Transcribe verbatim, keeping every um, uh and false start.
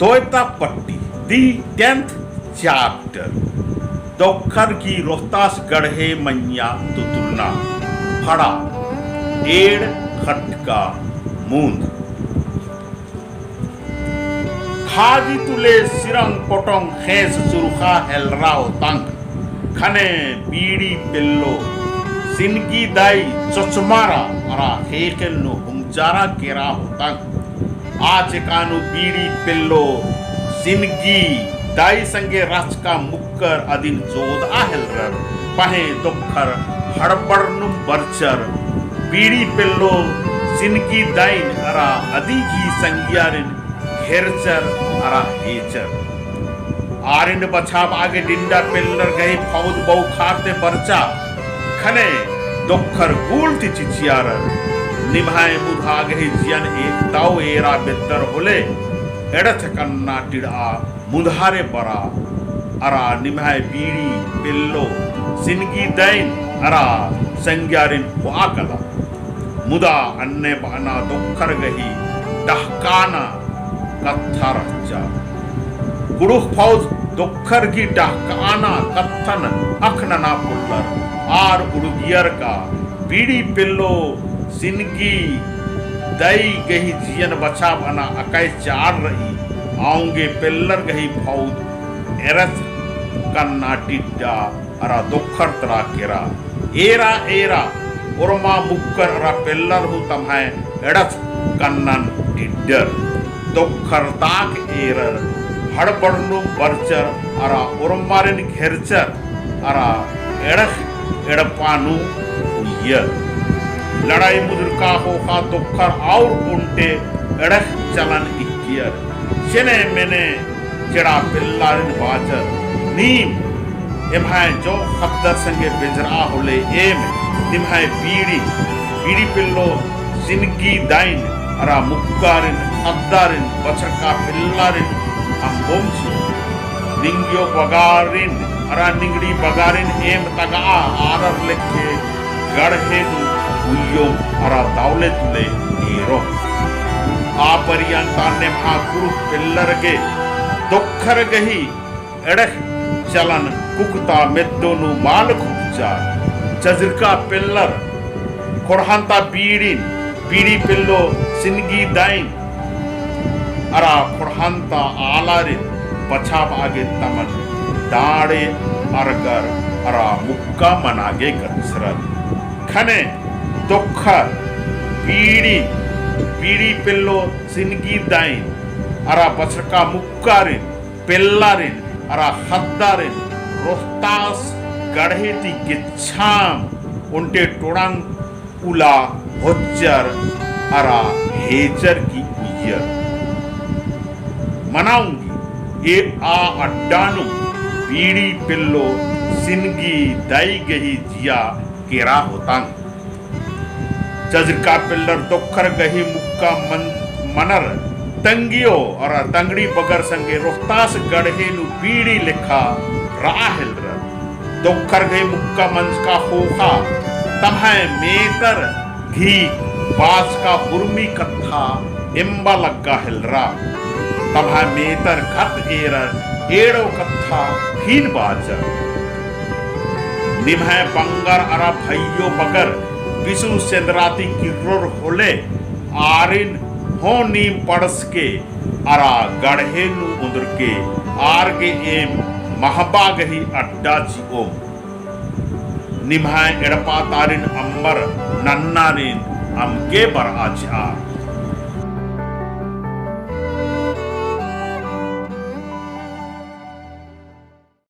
तोयता पट्टी, the tenth chapter, दोखर गही रोहतास गढ़े मइय्याँ तुतुरना, फड़ा, एंड़ खटका मूंद। खाजी तुले सिरंग पोटोंग ख़ेस सुरख़ा हेलरा होतंग। ख़ने बीड़ी पेल्लो सिनगी दाई चोचमारा अरा ख़ेख़ेल नू हुमजारा केरा होतंग। आ चेका नू बीड़ी पेल्लो सिनगी दाई संगे रहचका मुक्कर अदिन जोदआ हेलरर। पहें दोखर हड़बड़नुम बरचर। बीड़ी पेल्लो सिनगी दाइन अरा अदी गही संगियारिन घेरचर अरा हेचर। आरिन बछाबआ गे डिंडा पेल्लर गही फौद बौखार ती बरचा। ख़ने दोखर गुल ती चिचियारर। निम्है मुधा गही जियन एकताओ एरा बेद्दर होले एड़च कन्ना टिड़आ मुधारे बरा अरा निम्है बीड़ी पेल्लो सिनगी दाइन अरा संगियारिन होआ कला। मुदा अन्ने बअना दोखर गही डहकाना कत्था रहचा। कुँड़ुख़ फौज दोखर गही डहकाना कत्थन अख़ नना पोल्लर। आर उड़गियर का बीड़ी पेल्लो सिनगी दाई गही जियन बछाबअना अकय चाड़ रई। औंगे पेल्लर गही फौज एड़च कन्ना टिड्डा अरा दोखर तरा केरा। एरा एरा ओर्मा मुक्कर अरा पेल्लर हूँ तम्है एड़च कन्नन टिड्डर। दोखर ताक एरर हड़बड़नुम बरचर अरा ओर्मारिन घेरचर अरा एड़ख एड़पा नू उइयर। लड़ाई मुदरका ख़ोख़ा दोखर और ओन्टे एड़ख चलन इक्कियर। चेने मेने चेड़ा पेल्लारिन बाचर, नीम एम्है जो ख़द्दर संगे बेंजरआ होले एम निम्है बीड़ी, बीड़ी पेल्लो सिनगी दाइन अरा मुक्कारिन, ख़द्दारिन, बछरका पेल्लारिन अम्बोम चिओम। निंगियो बगारिन अरा निंगड़ी बगारिन एम तगआ आलर लेखे गढ़े नू उइयोम अरा दवले तुले एरोम। आ परियंता नेम्हा कुँड़ुख़ पेल्लर गे दोखर गही एड़ख चलन कुक्कता मेद्दो नू माल खुक्चा। चजरका पेल्लर ख़ोंड़हान्ता बीड़िन, बीड़ी पेल्लो सिनगी दाइन अरा ख़ोंड़हान्ता आलारिन बछाबआ गे तमन डाड़े अरगर अरा मुक्का मना गे कछरर। ख़ने दोखर बीड़ी, बीड़ी पेल्लो सिनगी दाइन अरा बछरका मुक्कारिन, पेल्लारिन अरा ख़द्दारिन रोहतास गढ़े ती गेच्छाम ओन्टे टोड़ांग उला होच्चर अरा हेचर की उइयर। मना ओंगी ए आ अड्डा नू बीड़ी पेल्लो सिनगी दाई गही जिया केरा होतांग। चजरका पेल्लर दोखर गही मुक्का मन-, मनर तंगियो अरा तंगड़ी बगर संगे रोहतास गढ़े नू बीड़ी लेखा रआ हेलरर। दोखर गही मुक्का मंजका ख़ोख़ा तम्है मेतर गही बाचका उर्मी कत्था एम्बा लग्गा हेलरा। तम्है मेतर ख़द्द एरर एड़ो कत्था फिन बाचर। निम्है बंगर अरा भइयो बगर बिसु सेंदरा ती किर्रोर होले आरिन हों नीम पड़सके अरा गढ़े नू ओन्दरके आर गे एम महबा गही अड्डा चिओम। निम्है एड़पा तारिन अम्बर नन्नारिन अमके बरआ चिआ।